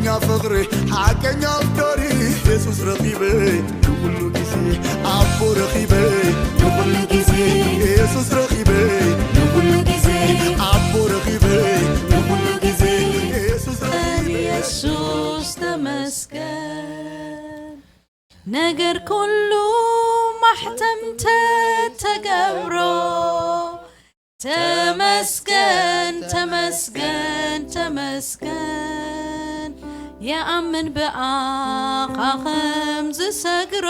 ሓቀኛ ፍቕሪ፣ ሓቀኛ ኣፍቃሪ ኢየሱስ ረኺበ ንኹሉ ግዜ፣ ኣቦ ረኺበ ንኹሉ ግዜ፣ ኢየሱስ ረኺበ ንኹሉ ግዜ፣ ኣቦ ረኺበ ንኹሉ ግዜ፣ ኢየሱስ ረኺበ። ኢየሱስ ተመስገን። ነገር ኩሉ ማሕተም ተተገብሮ። ተመስገን፣ ተመስገን፣ ተመስገን። የኣምን ብኣኻ ከም ዝሰግሮ።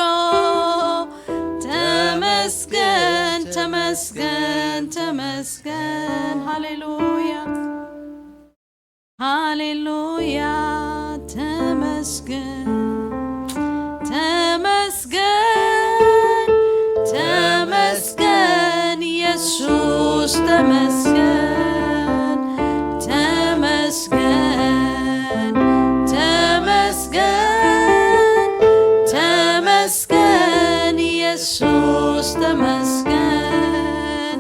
ተመስገን፣ ተመስገን፣ ተመስገን። ሃሌሉያ። ሃሌሉያ ተመስገን፣ ተመስገን፣ ተመስገን፣ ኢየሱስ ተመስገን፣ ተመስገን፣ ተመስገን፣ ተመስገን፣ ኢየሱስ ተመስገን።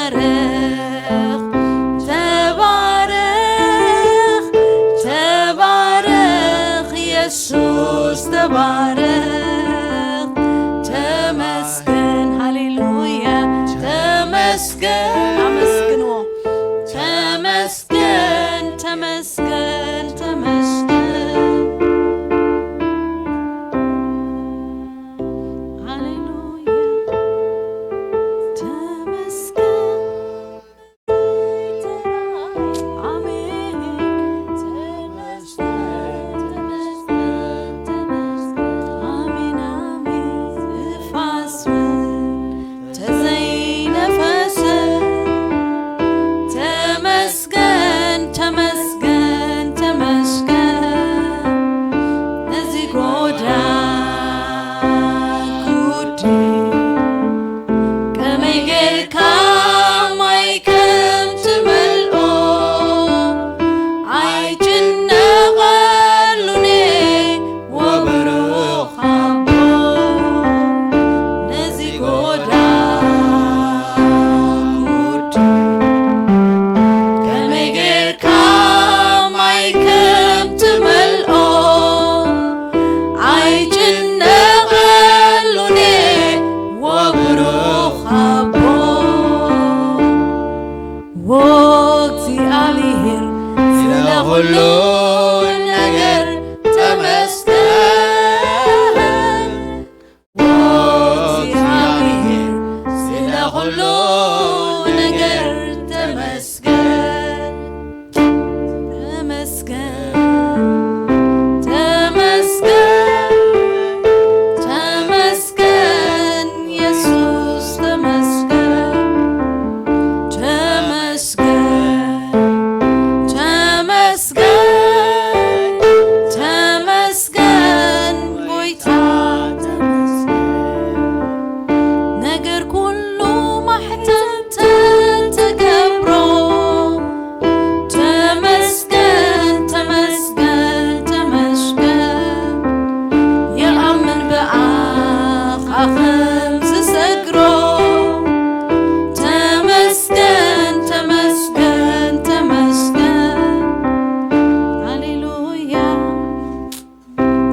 ተባረኽ፣ ተባረኽ፣ ተባረኽ፣ ኢየሱስ ተባረኽ። ተመስገን፣ ሃሌሉያ፣ ተመስገን። ኣመስግንዎ። ተመስገን፣ ተመስገን፣ ተመስገን። ሃሌሉያ፣ ተመስገን። ኣሜን። ተመስገን፣ ተመስገን፣ ተመስገን። ኣሜን፣ ኣሜን። ንፋስ እውን ተዘይነፈሰ። ተመስገን፣ ተመስገን፣ ተመስገን። ነዚ ጎዳጉዲ ከመይ ጌርካ ማይ ከም ትመልኦ ኣይጭነቐሉን እየ፣ ወብሩኽ ኣቦ። ነዚ ጎዳጉዲ ከመይ ጌርካ ማይ ከም ትመልኦ ኣይጭነቐሉን እየ፣ ወብሩኽ ኣቦ። ወእግዚኣብሔር ስለ ኩሉ ነገር ተመስገን። ወእግዚኣብሔር ስለ ኩሉ ነገር ተመስገን። ተመስገን፣ ተመስገን፣ ተመስገን፣ የሱስ ተመስገን። ተመስገን፣ ተመስገን፣ ተመስገን፣ ጎይታ ተመስገን። ነገር ኩሉ ማሕተም ተተገብሮ። ተመስገን፣ ተመስገን፣ ተመስገን። የኣምን ብኣኻ ከም ዝሰግሮ። ተመስገን፣ ተመስገን፣ ተመስገን። ሃሌሉያ።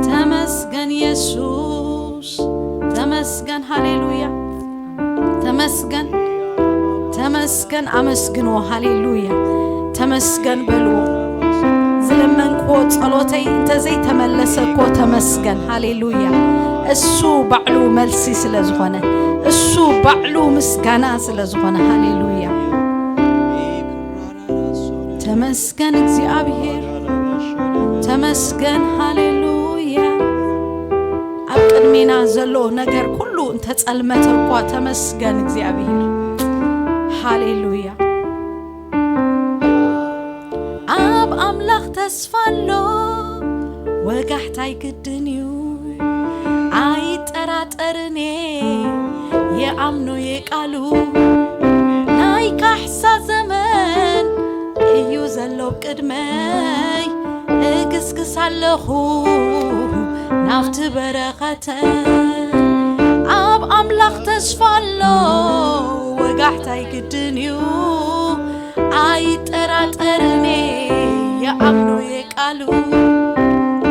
ተመስገን የሱስ፣ ተመስገን፣ ሃሌሉያ። ተመስገን፣ ተመስገን፣ ኣመስግንዎ፣ ሃሌሉያ። ተመስገን በልዎ። ዝለመንክዎ ጸሎተይ እንተዘይተመለሰ እኮ ተመስገን፣ ሃሌሉያ። እሱ ባዕሉ መልሲ ስለ ዝኾነ፣ እሱ ባዕሉ ምስጋና ስለ ዝኾነ፣ ሃሌሉያ። ተመስገን እግዚኣብሔር፣ ተመስገን፣ ሃሌሉያ። ኣብ ቅድሜና ዘሎ ነገር ኩሉ እንተጸልመተ እኳ ተመስገን እግዚኣብሔር፣ ሃሌሉያ። ኣብ ኣምላኽ ተስፋ ኣሎ፣ ወጋሕታ ኣይግድን እዩ፣ ኣይጠራጠርን እየ፣ የኣምኖ እየ ቃሉ። ናይ ካሕሳ ዘመን እዩ ዘሎ ቅድመይ፣ እግስግስ ኣለኹ ናብቲ በረኸተይ። ኣብ ኣምላኽ ተስፋ ኣሎ፣ ወጋሕታ ኣይግድን እዩ፣ ኣይጠራጠርን እየ፣ የኣምኖ የቃሉ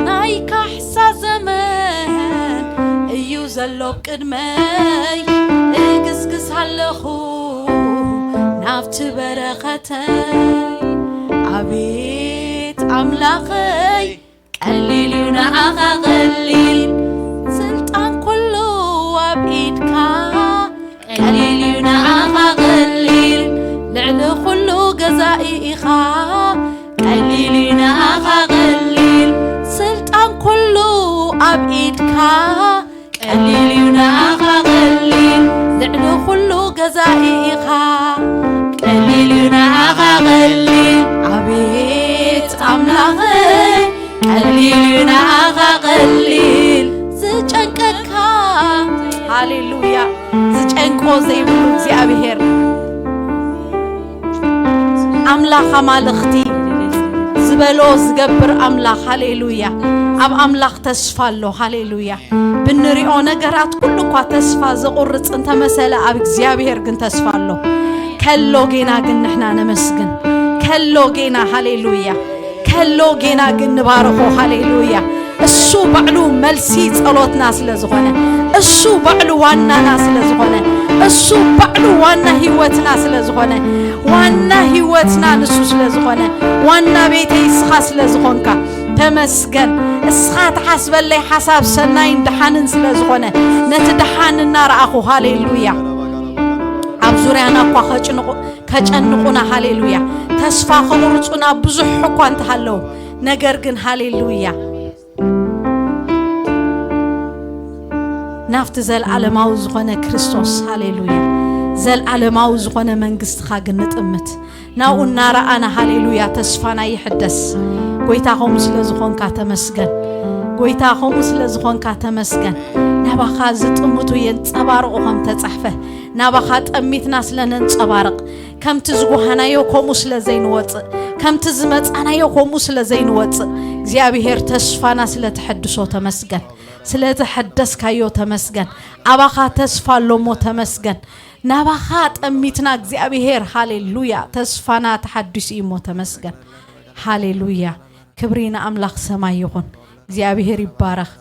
ናይ ካሕሳ ዘመን እዩ ዘሎ ቅድመይ። እግስግስ ኣለኹ ናብቲ በረኸተይ። ኣቤት ኣምላኸይ፣ ቀሊል እዩ ንዓኻ ቀሊል፣ ስልጣን ኩሉ ኣብ ኢድካ። ቀሊል እዩ ንዓኻ ቀሊል፣ ልዕሊ ኩሉ ገዛኢ ኢኻ። ቀሊል እዩ ንዓኻ ቀሊል፣ ስልጣን ኩሉ ኣብ ኢድካ። ቀሊል እዩ ንዓኻ ቀሊል፣ ልዕሊ ኩሉ ገዛኢ ኢኻ። ቀሊል እዩ ንዓኻ ቀሊል፣ ኣቤት ኣምላኸይ፣ ቀሊል እዩ ንዓኻ ቀሊል፣ ዝጨንቀካ። ሃሌሉያ። ዝጨንቆ ዘይብሉ እግዚኣብሔር፣ ኣምላኽ ኣማልኽቲ፣ ዝበሎ ዝገብር ኣምላኽ። ሃሌሉያ። ኣብ ኣምላኽ ተስፋ ኣሎ። ሃሌሉያ። ብንሪኦ ነገራት ኩሉ እኳ ተስፋ ዘቑርጽ እንተመሰለ፣ ኣብ እግዚኣብሔር ግን ተስፋ ኣሎ። ከሎ ጌና ግን ንሕና ነመስግን። ከሎ ጌና፣ ሃሌሉያ። ከሎ ጌና ግን ንባርኾ። ሃሌሉያ። እሱ ባዕሉ መልሲ ጸሎትና ስለ ዝኾነ፣ እሱ ባዕሉ ዋናና ስለ ዝኾነ፣ እሱ ባዕሉ ዋና ህይወትና ስለ ዝኾነ፣ ዋና ህይወትና ንሱ ስለ ዝኾነ፣ ዋና ቤተይ እስኻ ስለ ዝኾንካ ተመስገን። እስኻ ትሓስበለይ ሓሳብ ሰናይን ደሓንን ስለ ዝኾነ፣ ነቲ ደሓን እናረኣኹ፣ ሃሌሉያ፣ ኣብ ዙርያና እኳ ከጭንቑ-፣ ከጨንቑና፣ ሃሌሉያ፣ ተስፋ ከቑርጹና ብዙሕ እኳ እንተሃለዉ፣ ነገር ግን፣ ሃሌሉያ፣ ናብቲ ዘልዓለማዊ ዝኾነ ክርስቶስ፣ ሃሌሉያ፣ ዘልዓለማዊ ዝኾነ መንግስትኻ ግን ንጥምት። ናብኡ እናረኣና፣ ሃሌሉያ፣ ተስፋና ይሕደስ። ጎይታ፣ ከምኡ ስለ ዝኾንካ ተመስገን። ጎይታ፣ ከምኡ ስለ ዝኾንካ ተመስገን። ናባኻ ዝጥምቱ የንጸባርቑ ከም ተጻሕፈ፣ ናባኻ ጠሚትና ስለ ነንጸባርቕ፣ ከምቲ ዝጓሃናዮ ከምኡ ስለ ዘይንወጽእ፣ ከምቲ ዝመጻናዮ ከምኡ ስለ ዘይንወጽእ፣ እግዚኣብሔር፣ ተስፋና ስለ ተሐድሶ ተመስገን። ስለ ዘሐደስካዮ ተመስገን። ኣባኻ ተስፋ ኣሎ እሞ ተመስገን። ናባኻ ጠሚትና እግዚኣብሔር፣ ሃሌሉያ፣ ተስፋና ተሓዲሱ እዩ እሞ ተመስገን። ሃሌሉያ። ክብሪ ንኣምላኽ ሰማይ ይኹን። እግዚኣብሔር ይባረኽ።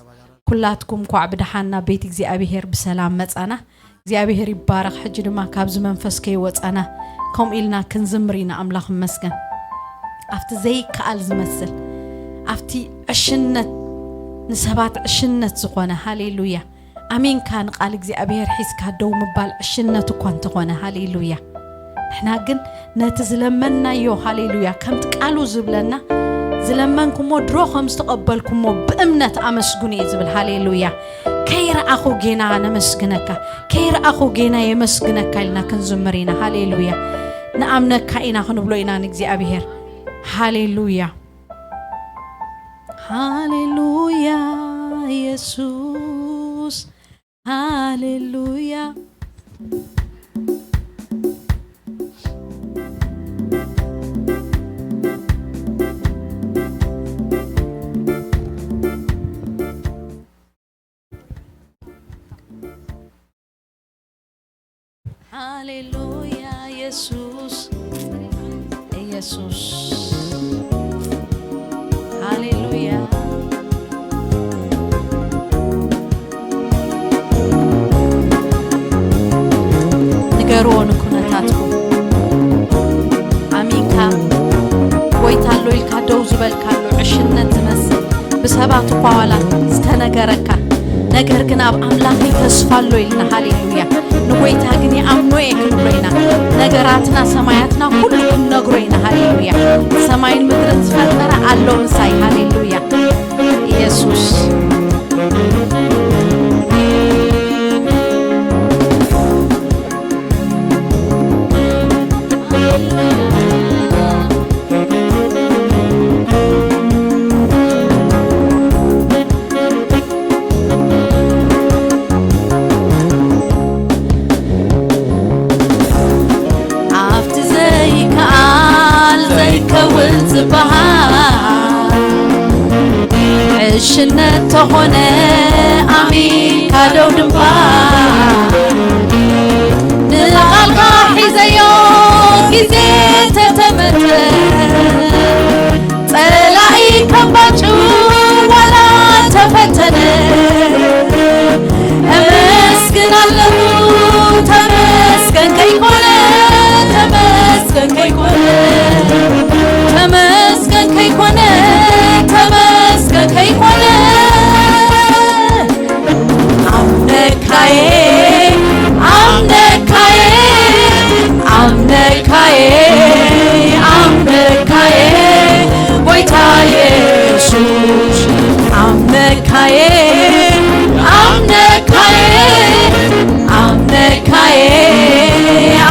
ኩላትኩም እንኳዕ ብደሓን ናብ ቤት እግዚኣብሔር ብሰላም መጻና። እግዚኣብሔር ይባረኽ። ሕጂ ድማ ካብዚ መንፈስ ከይወጻና ከምኡ ኢልና ክንዝምር ኢና። ኣምላኽ ይመስገን። ኣብቲ ዘይከኣል ዝመስል፣ ኣብቲ ዕሽነት፣ ንሰባት ዕሽነት ዝኾነ፣ ሃሌሉያ፣ ኣሚንካ ንቃል እግዚኣብሔር ሒዝካ ደው ምባል ዕሽነት እኳ እንተኾነ፣ ሃሌሉያ፣ ንሕና ግን ነቲ ዝለመንናዮ፣ ሃሌሉያ፣ ከምቲ ቃሉ ዝብለና፣ ዝለመንኩሞ ድሮ ከም ዝተቐበልኩሞ ብእምነት ኣመስግኑ እዩ ዝብል። ሃሌሉያ። ከይረኣኹ ጌና ነመስግነካ፣ ከይረኣኹ ጌና የመስግነካ ኢልና ክንዝምር ኢና። ሃሌሉያ። ንኣምነካ ኢና ክንብሎ ኢና ንእግዚኣብሔር። ሃሌሉያ። ሃሌሉያ የሱስ፣ ሃሌሉያ። ሃሌሉያ የሱስ፣ ኢየሱስ፣ ሃሌሉያ። ንገርዎ ንኩነታትኩም። ኣሚንካ ጎይታ ኣሎ ኢልካ ደው ዝበልካሉ ዕሽነት ዝመስል፣ ብሰባት እኳ ዋላ ዝተነገረካ፣ ነገር ግን ኣብ ኣምላኸይ ተስፋ ኣሎ ኢልና፣ ሃሌሉያ፣ ንጎይታ ግን ይኣምኖ እየ ክንብሎ ኢና። ነገራትና ሰማያትና ኩሉ ክንነግሮ ኢና። ሃሌሉያ። ሰማይን ምድርን ዝፈጠረ ኣሎ ምሳይ። ሃሌሉያ። ኢየሱስ። ኣብቲ ዘይከኣል ዘይከውን ዝበሃል ዕሽነት ተኾነ ኣሚንካ ደው ድንፋ ንቓልካ ሒዘዮ ግዜ ተተመተ ጸላኢ ካብ ባጭ ዋላ ተፈተነ፣ እመስግን ኣለኹ ተመስገን ከይኮነ፣ ተመስገን ከይኮነ፣ ተመስገን ከይኮነ፣ ተመስገን ከይኮነ። ኣምነካየ ኣምነካየ ኣምነካየ ኣምነካየ ጎይታ የሱስ ኣምነካየ ኣምነካየ ኣምነካየ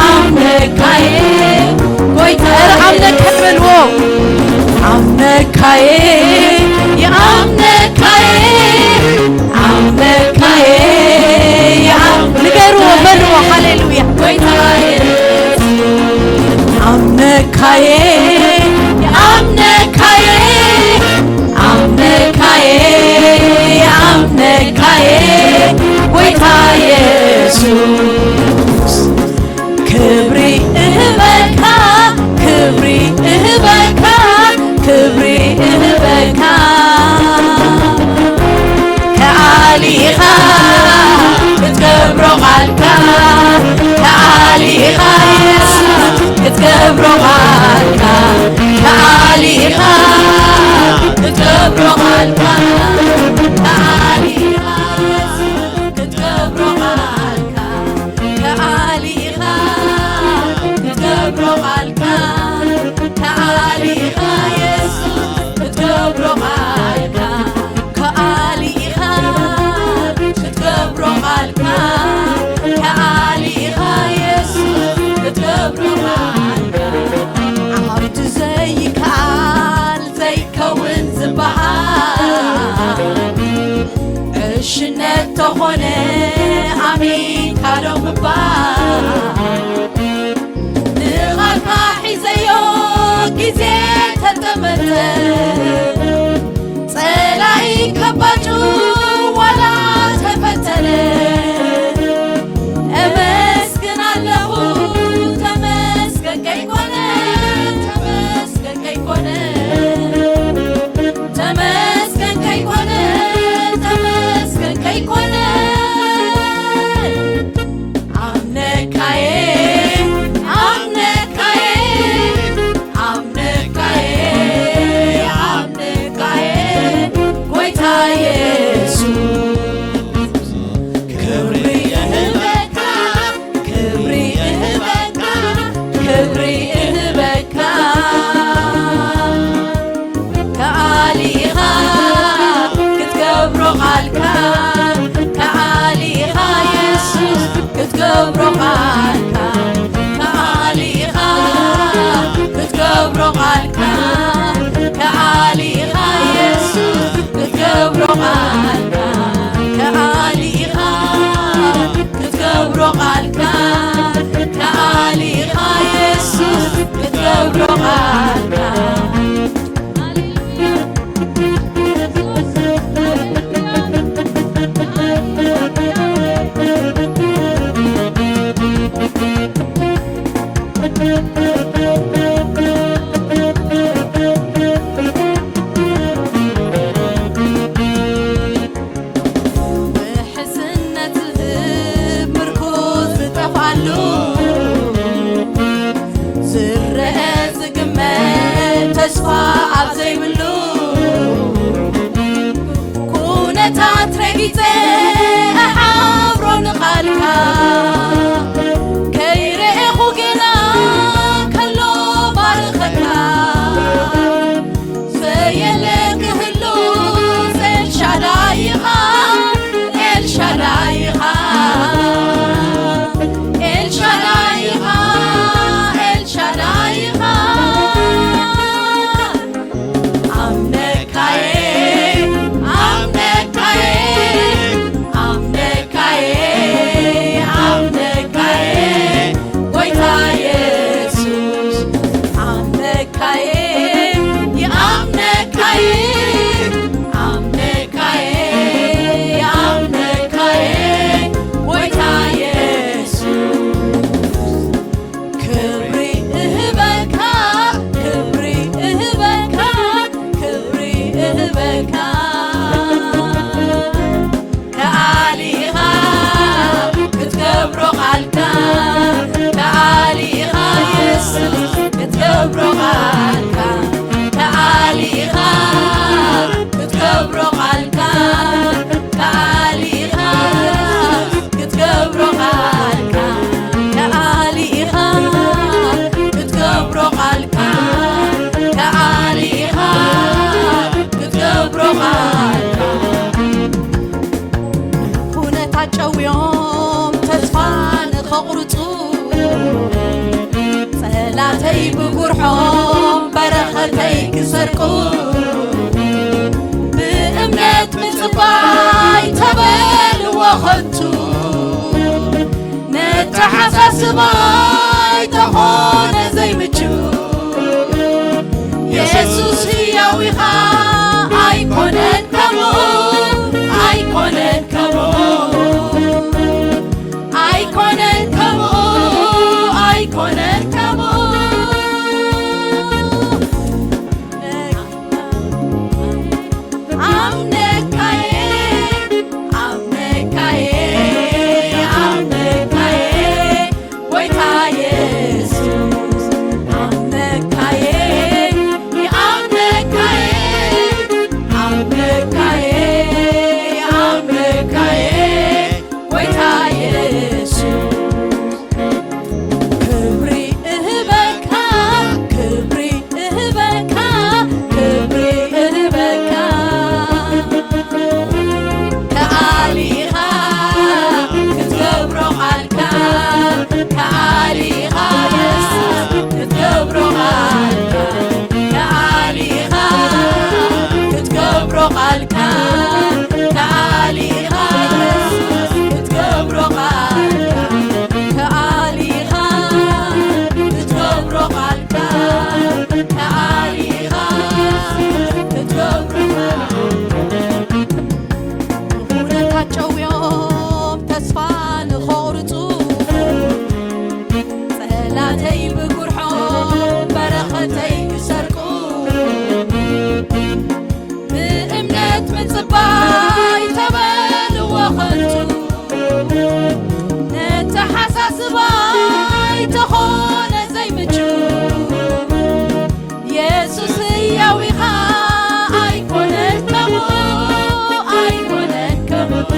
ኣምነካየ ጎይታ ኣምነካ በልዎ ኣምነካየ ኣምነካየ ኣምነካየ ንገርዎ በልዎ ሃሌሉያ ጎይታ ኣምነካየ ኣምነካየ ኣምነካየ ኣምነካየ ጎይታ የሱስ ክብሪ እህበካ ክብሪ እህበካ ክብሪ እህበካ ከኣሊኻ ክትገብሮ ቃልካ ከኣሊኻ ክትገብሮ ቃልካ ከኣሊኻ ክትገብሮ ቃልካ ከኣሊኻ ክትገብሮ ቃልካ ከኣሊኻ ክትገብሮ ቃልካ ከኣሊኻ የሱስ ክትገብሮ ቃልካ ከኣሊኻ ክትገብሮ ቃልካ ከኣሊኻ የሱስ ክትገብሮ ቃልካ ኣብቲ ዘይከኣል ዘይከውን ዝበሃል ዕሽነት ተኾነ ኣሚንካ ዶ ምባል ንቓልካ ሒዘዮ ግዜ ተጠመተ ጸላኢ ከባጩ ዋላ ተፈተነ እመስግን ኣለኹ ተመስገን ከይኮነ ተመስገን ከይኮነ ተመስገን ከይኮነ ተመስገን ከይኮነ ኣምነካየ ኣምነካየ ኣምነካየ ኣምነካየ ጎይታ የሱስ ክብሪ እህበካ ክብሪ እህበካ ክብሪ እህበካ ከኣሊኻ ክትገብሮ ቃልካ ከኣሊኻ የሱስ ክትገብሮ ቃልካ ከኣሊኻ ክትገብሮ ቃልካ ከኣሊኻ የሱስ ክትገብሮ ቃልካ ከኣሊኻ ክትገብሮ ቃልካ ከኣሊኻ የሱስ ክትገብሮ ቃልካ ውሕስነት ዝህብ ምርኩስ ዝጠፍኣሉ ዝረአ ዝግመት ክትገብሮ ቃልካ ተኣሊኻ ክትገብሮ ቃልካ ተኣሊኻ ክትገብሮ ቃልካ ተኣሊኻ ክትገብሮ ቃልካ ተኣሊኻ ክትገብሮ ቃልካ ኩነታት ጨውዮም ተስፋ ንኸቑርጹ ጸላተይ ብጉርሖም በረኸተይ ክሰርቁ ብእምነት ምጽባይ ተበልዎ ኸቱ መተሓሳስባይ ተኾነ ዘይምቹ የሱስ ህያው ኢኻ ኣይኮነን ከምኡ ኣይኮነን ከምኡ ኣይኮነን ከምኡ ኣይኮነን ከምኡ ኣምነካየ ኣምነካየ ኣምነካየ ጎይታ የሱስ ኣምነካየ ኣምነካየ ኣምነካየ ኣምነካየ ጎይታ የሱስ ክብሪ እህበካ ክብሪ እህበካ ክብሪ እህበካ ተኣሊኻ ክትገብሮ ቃልካ ተኣሊኻ ክትገብሮ ቃልካ ተኣሊኻ ክትገብሮ ቃልካ ተኣሊኻ ክትገብሮ ቃልካ ተኣሊኻ ክትገብሮ ቃልካ ተኣሊኻ ክትገብሮ ቃልካ ኩነታት ጨውዮም ተስፋ ንኸቑርጹ ጸላተይ ብጉርሖም በረኸተይ ክሰርቁ ብእምነት ምጽባይ ተበልዎ ኸንቱ ነተሓሳስባይ ተኾነ ዘይምቹ የሱስ ህያው ኢኻ ኣይኮነን ከምኡ ኣይኮነን ከምኡ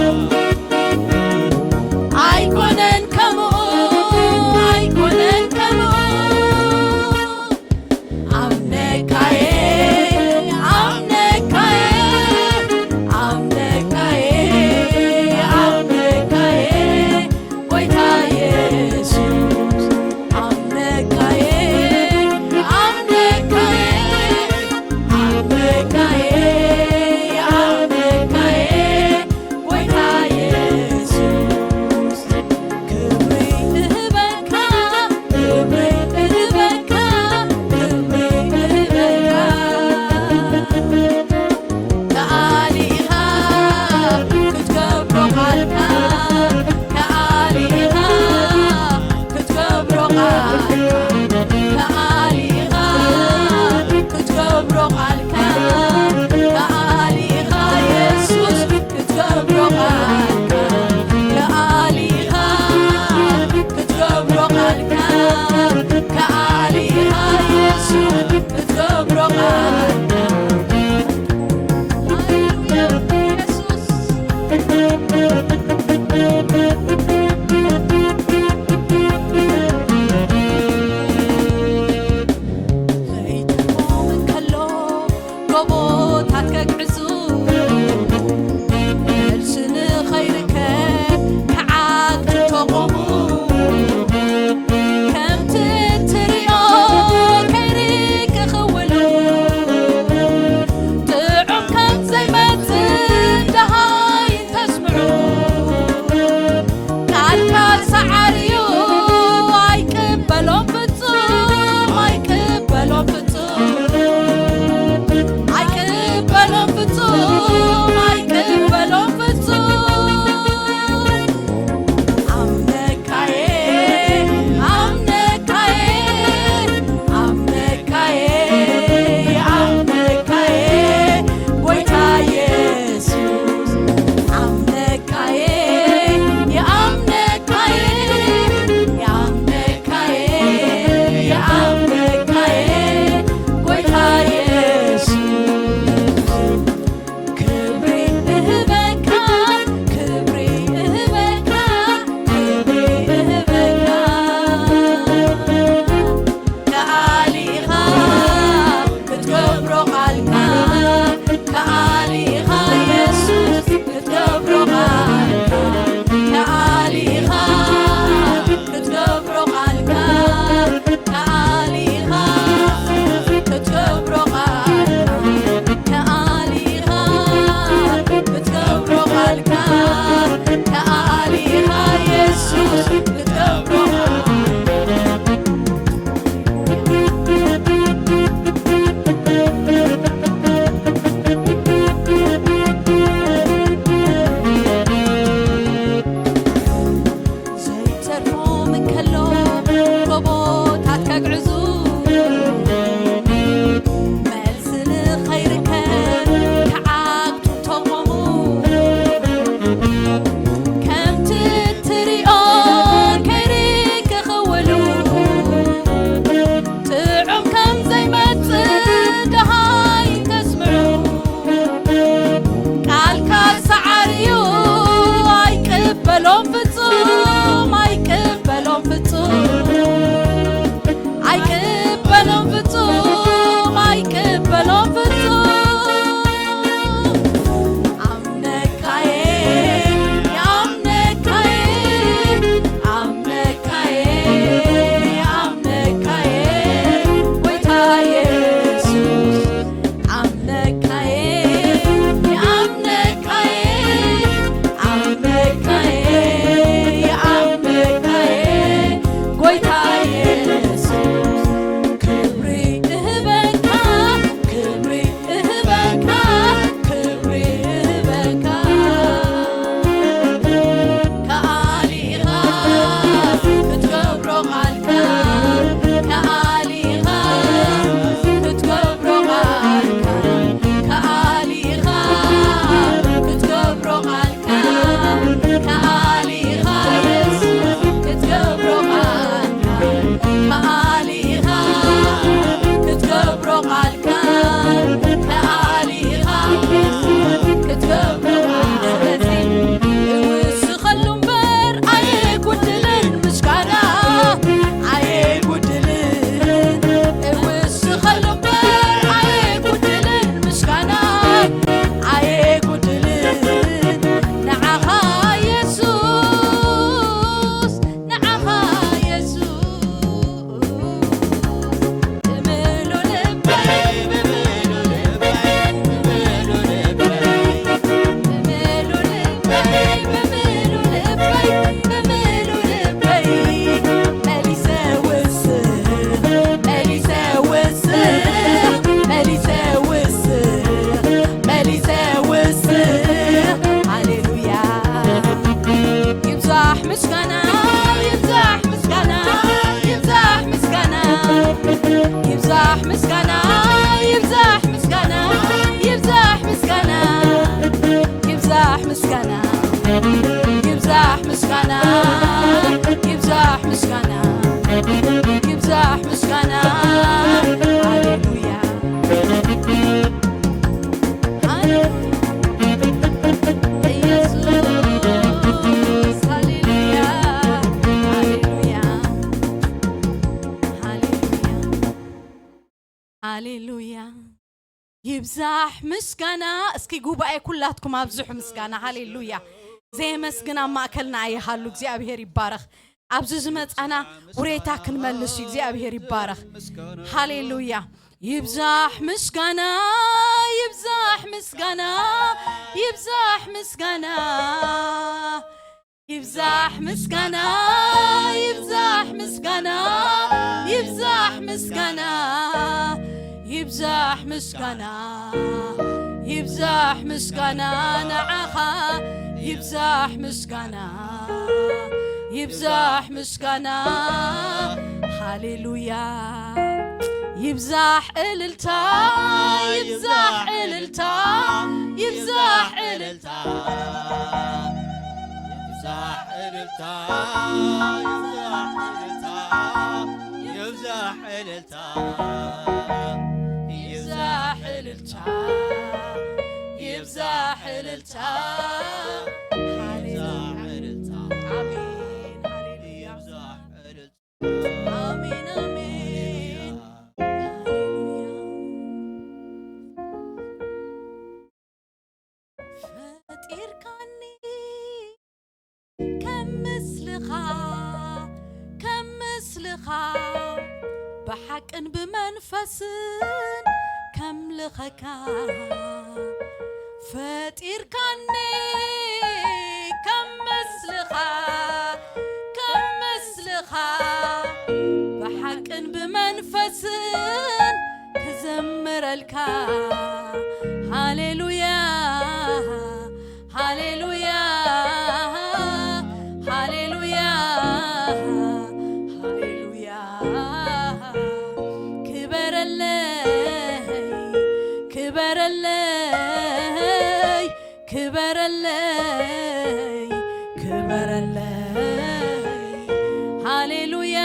ኣይኮነን ከምኡ ኣይኮነን ከምኡ ኣምነካየ ኣምነካየ ኣምነካየ ኣምነካየ ጎይታ የሱስ ኣምነካየ ኣምነካየ ኣምነካየ ኣምነካየ ጎይታ የሱስ ክብሪ እህበካ ክብሪ እህበካ ክብሪ እህበካ ተኣሊኻ ክትገብሮ ቃልካ ተኣሊኻ ክትገብሮ ቃልካ ተኣሊኻ ክትገብሮ ቃልካ ተኣሊኻ የሱስ ክትገብሮ ቃልካ ተኣሊኻ ክትገብሮ ቃልካ ተኣሊኻ የሱስ ክትገብሮ ቃልካ ሃሌሉያ የሱስ ዘይትርፎም እንከሎ ጎቦታት ከግዕዙ መልሲ ንኸይርከብ ክዓግቱ ተቖሙ ከምቲ እትሪኦ ከይሪ ክኽውሉ ጥዑም ከም ዘይመጽእ ደሃይ ተስምዑ ቃልካ ሰዓርዩ ኣይቅበሎም ፍጹም ኣይቅበሎም ፍጹም ኣይቅበሎም ፍጹም ኣይቅበሎም ፍጹም ኣምነካየ ኣምነካየ ኣምነካየ ኣምነካየ ጎይታ የሱስ ኣምነካየ የኣምነካየ የኣምነካየ የኣምነካየ ሃሌሉያ። ይብዛሕ ምስጋና። እስኪ ጉባኤ ኩላትኩም ኣብዝሑ ምስጋና። ሃሌሉያ። ዘየመስግን ኣብ ማእከልና ኣይሃሉ። እግዚኣብሔር ይባረኽ። ኣብዚ ዝመጻና ውሬታ ክንመልስ እዩ። እግዚኣብሔር ይባረኽ። ሃሌሉያ። ይብዛሕ ምስጋና፣ ይብዛሕ ምስጋና፣ ይብዛሕ ምስጋና። ይብዛሕ ምስጋና፣ ይብዛሕ ምስጋና፣ ይብዛሕ ምስጋና፣ ይብዛሕ ምስጋና፣ ይብዛሕ ምስጋና ንዓኻ፣ ይብዛሕ ምስጋና፣ ይብዛሕ ምስጋና። ሃሌሉያ። ይብዛሕ እልልታ፣ ይብዛሕ እልልታ፣ ይብዛሕ እልልታ። ይብዛሕ እልልታ፣ ይብዛሕ እልልታ፣ ይብዛሕ እልልታ፣ ይብዛሕ እልልታ፣ ይብዛሕ እልልታ፣ ይብዛሕ እልልታ። ኣሜን። ሃሌሉያ። ይብዛሕ እልልታ። ኣሜን፣ ኣሜን። ሃሌሉያ። ፈጢርካኒ ከም ምስልኻ፣ ከም ምስልኻ፣ ብሓቅን ብመንፈስን ከምልኸካ። ፈጢርካኒ ከም ምስልኻ፣ ከም ምስልኻ፣ ብሓቅን ብመንፈስን ክዘምረልካ። ሃሌሉያ፣ ሃሌሉያ፣ ሃሌሉያ፣ ሃሌሉያ። ክበረለይ፣ ክበረለይ፣ ክበረለይ፣ ክበረለይ። ሃሌሉያ፣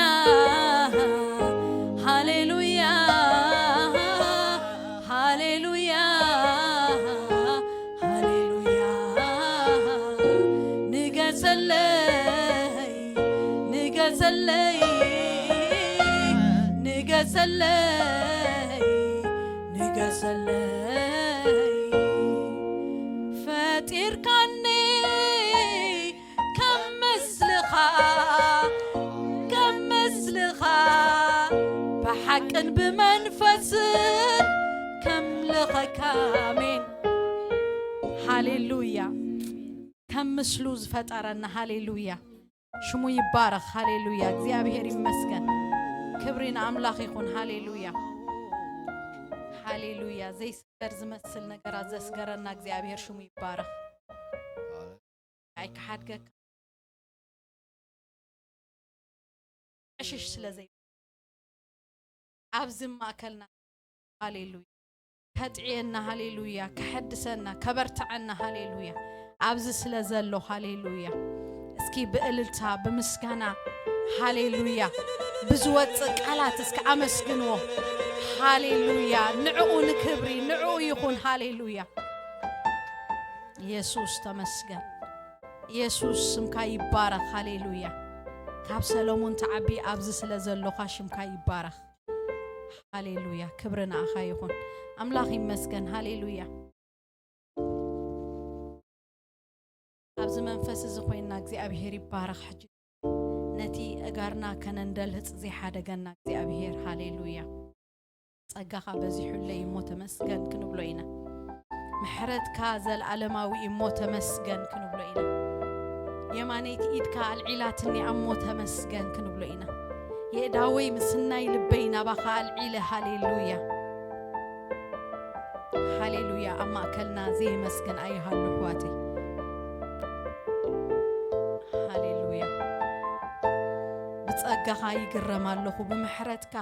ሃሌሉያ፣ ሃሌሉያ፣ ሃሌሉያ። ንገሰለይ፣ ንገሰለይ፣ ንገሰለይ፣ ንገሰለይ። ፈጢርካኒ ከም ምስልኻ፣ ከም ምስልኻ፣ ብሓቅን ብመንፈስን ከምልኸካ። ኣሜን። ሃሌሉያ። ከም ምስሉ ዝፈጠረና። ሃሌሉያ። ሽሙ ይባረኽ። ሃሌሉያ። እግዚኣብሔር ይመስገን። ክብሪ ንኣምላኽ ይኹን። ሃሌሉያ። ሃሌሉያ። ዘይስገር ዝመስል ነገራት ዘስገረና እግዚኣብሔር ሽሙ ይባረኽ። ኣይክሓድገካ። ዕሽሽ ስለ ዘይ-፣ ኣብዚ ማእከልና። ሃሌሉያ። ከጥዕየና። ሃሌሉያ። ከሐድሰና፣ ከበርትዐና። ሃሌሉያ። ኣብዚ ስለ ዘሎ። ሃሌሉያ። እስኪ ብእልልታ፣ ብምስጋና፣ ሃሌሉያ፣ ብዝወጽእ ቃላት እስኪ ኣመስግንዎ። ሃሌሉያ። ንዕኡ ንክብሪ፣ ንዕኡ ይኹን። ሃሌሉያ። የሱስ ተመስገን። የሱስ ስምካ ይባረኽ። ሃሌሉያ። ካብ ሰሎሞን ትዓቢ ኣብዚ ስለ ዘሎኻ ሽምካ ይባረኽ። ሃሌሉያ። ክብሪ ንኣኻ ይኹን። ኣምላኽ ይመስገን። ሃሌሉያ። ኣብዚ መንፈስ እዚ ኮይንና እግዚኣብሔር ይባረኽ። ሕጂ ነቲ እጋርና ከነንደልህጽ ዘይሓደገና እግዚኣብሔር። ሃሌሉያ። ጸጋኻ በዚሑለይ እሞ ተመስገን ክንብሎ ኢና። ምሕረትካ ዘልኣለማዊ እሞ ተመስገን ክንብሎ ኢና። የማነይቲ ኢድካ ኣልዒላትኒ እሞ ተመስገን ክንብሎ ኢና። የእዳወይ ምስናይ ልበይ ናባኻ ኣልዒለ። ሃሌሉያ። ሃሌሉያ። ኣብ ማእከልና ዘየመስግን ኣይሃሉ ኣሕዋተይ። ሃሌሉያ። ብጸጋኻ ይግረም ኣለኹ፣ ብምሕረትካ፣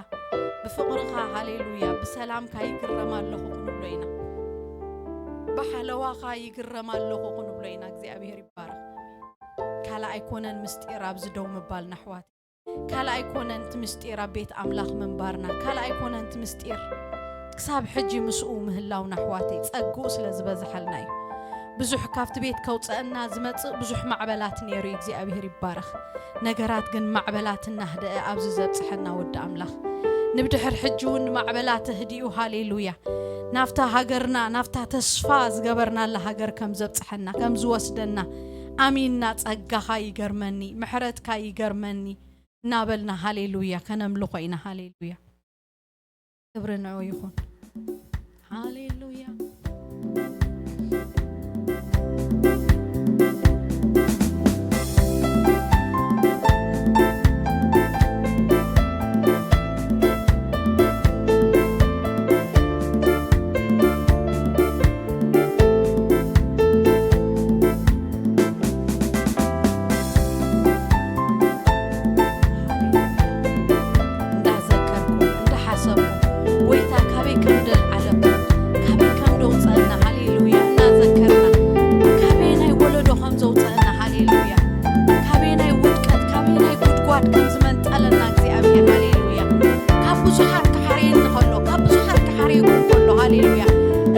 ብፍቕርኻ፣ ሃሌሉያ፣ ብሰላምካ ይግረም ኣለኹ ክንብሎ ኢና። ብሓለዋኻ ይግረም ኣለኹ ክንብሎ ኢና። እግዚኣብሔር ይባረኽ። ካልእ ኣይኮነን ምስጢር ኣብዚ ደው ምባልና ኣሕዋት። ካልእ ኣይኮነን እቲ ምስጢር ኣብ ቤት ኣምላኽ ምንባርና። ካልእ ኣይኮነን እቲ ምስጢር ክሳብ ሕጂ ምስኡ ምህላውና ኣሕዋተይ። ጸግኡ ስለ ዝበዝሓልና እዩ። ብዙሕ ካብቲ ቤት ከውጸአና ዝመጽእ ብዙሕ ማዕበላት ነይሩ እዩ። እግዚኣብሔር ይባረኽ። ነገራት ግን ማዕበላት እናህደአ ኣብዚ ዘብጽሐና ወዲ ኣምላኽ። ንብድሕር ሕጂ እውን ንማዕበላ ተህዲኡ። ሃሌሉያ። ናብታ ሃገርና፣ ናብታ ተስፋ ዝገበርናላ ሃገር ከም ዘብጽሐና፣ ከም ዝወስደና ኣሚንና። ጸጋኻ ይገርመኒ፣ ምሕረትካ ይገርመኒ እናበልና፣ ሃሌሉያ፣ ከነምልኾ ኢና። ሃሌሉያ። ክብሪ ንዑ ይኹን። ሃሌሉያ። እንዳዘከርኩ፣ እንዳሓሰብኩ፣ ጎይታ ካበይ ከም ደልዓለኩም፣ ካበይ ከም ደውፀአና፣ ሃሌሉያ፣ እናዘከርና፣ ካበየናይ ወለዶ ከም ዘውፀአና፣ ሃሌሉያ፣ ካበየናይ ውድቀት፣ ካበየናይ ጉድጓድ ከም ዝመንጠለና እግዚኣብሔር፣ ሃሌሉያ፣ ካብ ብዙሓት ክሓርየኒ ከሎ፣ ካብ ብዙሓት ክሓርየኩም ከሎ፣ ሃሌሉያ፣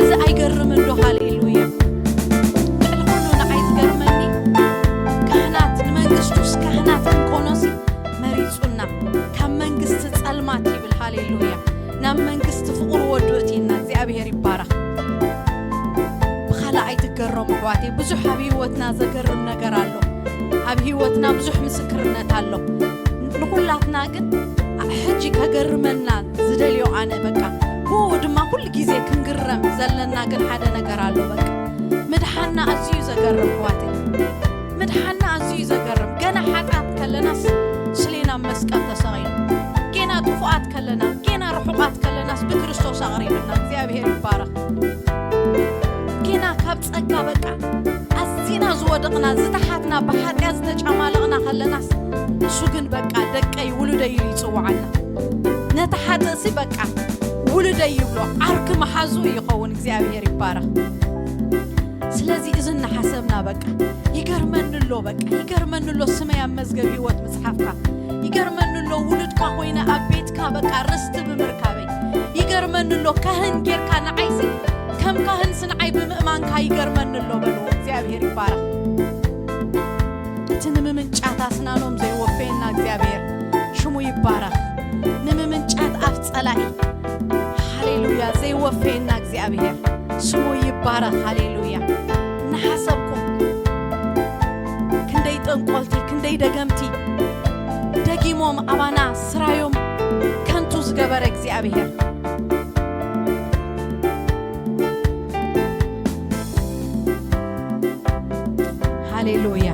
እዚ ኣይገርምን ዶ? ሃሌሉያ። ልዕሊ ኩሉ ንዓይ ዝገርመኒ፣ ካህናት፣ ንመንግስቱስ ካህናት ክንኮኖሲ መሪጹና፣ ካብ መንግስቲ ጸልማት ይብል፣ ሃሌሉያ፣ ናብ መንግስቲ ፍቕሩ ወዱ እቲና። እግዚኣብሔር ይባረኽ። ብኻልእ ኣይትገረሙ ኣሕዋተይ፣ ብዙሕ ኣብ ህይወትና ዘገርም ነገር ኣሎ። ኣብ ህይወትና ብዙሕ ምስክርነት ኣሎ። ንኹላትና ግን ሕጂ ከገርመና ዝደልዮ ኣነ፣ በቃ፣ ብኡ ድማ ኩሉ ግዜ ክንግረም ዘለና ግን ሓደ ነገር ኣሎ። በቃ፣ ምድሓንና ኣዝዩ ዘገርም ኣሕዋተይ፣ ምድሓንና ኣዝዩ ዘገርም። ገና ሓጥኣት ከለናስ ስሌና ኣብ መስቀል ተሰቒሉ፣ ጌና ጥፉኣት ከለና፣ ጌና ርሑቓት ከለናስ ብክርስቶስ ኣቕሪብና። እግዚኣብሔር ይባረኽ። ጌና ካብ ጸጋ በቃ ኣዚና ዝወደቕና ዝተሓትና ብሓጢኣት ዝተጨማለቕና ከለናስ እሱ ግን በቃ ደቀይ ውሉደይ ኢሉ ይጽውዓና። ነቲ ሓጥእሲ በቃ ውሉደይ ይብሎ፣ ዓርኪ መሓዙ ይኸውን። እግዚኣብሔር ይባረኽ። ስለዚ እዚ እናሓሰብና በቃ ይገርመኒ ኣሎ፣ በቃ ይገርመኒ ኣሎ ስመይ ኣብ መዝገብ ህይወት ምጽሓፍካ፣ ይገርመኒ ኣሎ ውሉድካ ኮይነ ኣብ ቤትካ በቃ ርስቲ ብምርካበይ፣ ይገርመኒ ኣሎ ካህን ጌርካ ንዓይሲ ከም ካህንሲ ንዓይ ብምእማንካ ይገርመኒ ኣሎ በልዎ። እግዚኣብሔር ይባረኽ። እቲ ንምምንጫት ኣስናኖም ዘይወፈየና እግዚኣብሔር ሽሙ ይባረኽ። ንምምንጫት ኣፍ ጸላኢ፣ ሃሌሉያ፣ ዘይወፈየና እግዚኣብሔር ስሙ ይባረኽ። ሃሌሉያ። እናሓሰብኩም ክንደይ ጠንቆልቲ፣ ክንደይ ደገምቲ ደጊሞም ኣባና ስራዮም ከንቱ ዝገበረ እግዚኣብሔር። ሃሌሉያ።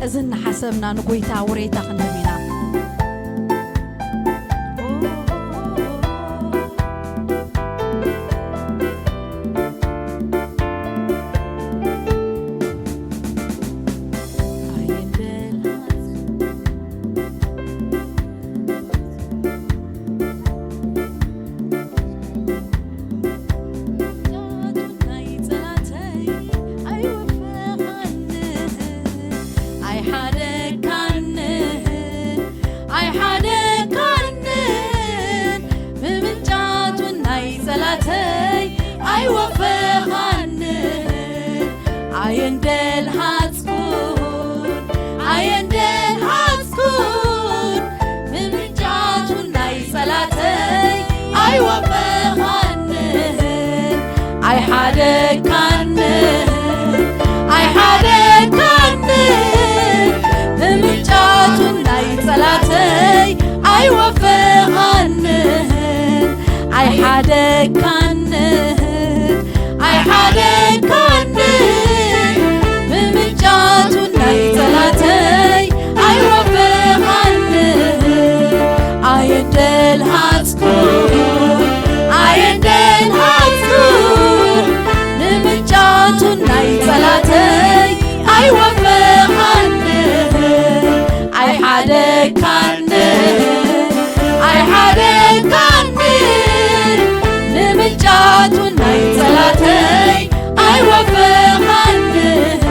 እዚ እናሓሰብና ንጎይታ ውሬታ ክንህብ ኢና። ኣይወፈኻንን ኣየንደል ሃጽኩን ኣየንደል ሃጽኩን ምምንጫቱን ናይ ጸላተይ ኣይወፈኻንን ኣይሓደግካንን ኣይሓደግካንን ምምንጫቱን ናይ ጸላተይ ኣይወፈኻንን ኣይሓደግካንን ኣይሓደግካንን ምምንጫቱ ናይ ጸላተይ ኣይወፈኻንን ኣየንደል ሃጽኩን ኣየንደል ሃጽኩን ምምንጫቱ ናይ ጸላተይ ኣይወፈኻንን ኣይሓደግካንን ኣይሓደግካንን ንምንጫቱ ናይ ጸላተይ ኣይወፈኻንን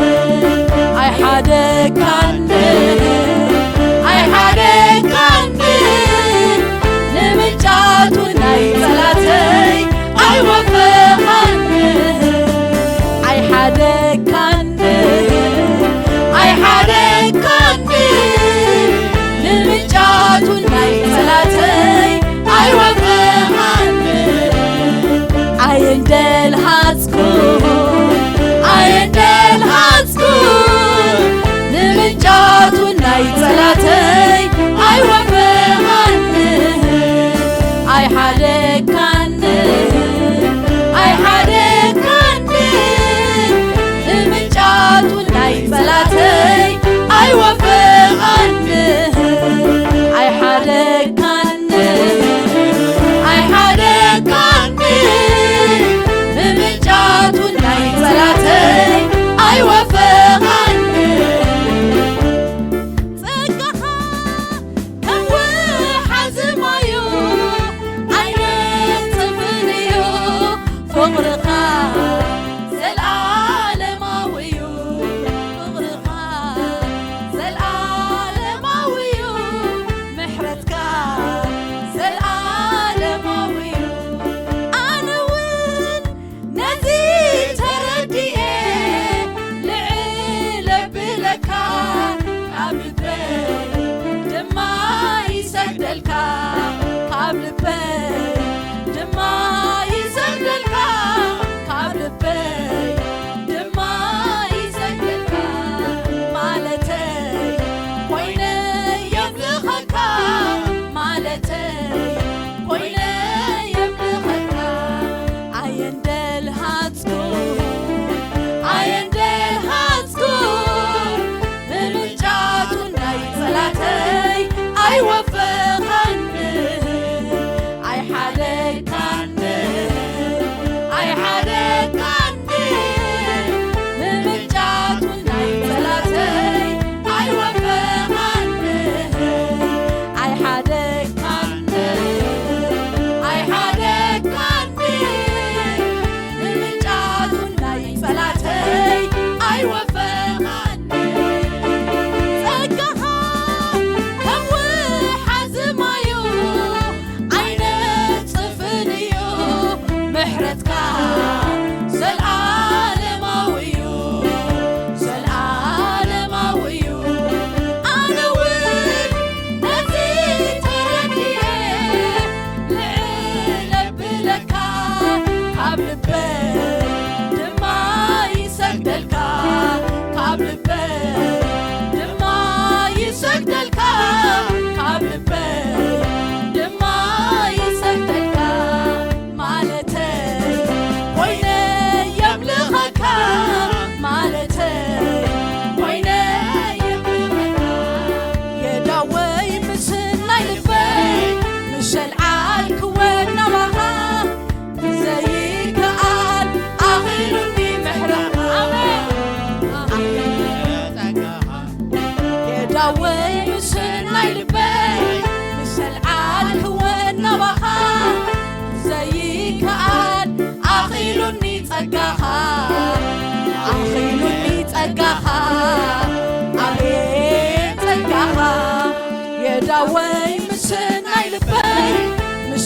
ኣይሓደግካንን ኣይሓደግካንን ንምንጫቱ ናይ ጸላተይ ኣይወፈኻንን ኣይሓደግካንን ኣይሓደግካንን ንምንጫቱ ናይ ጸላተይ ኣይወፈ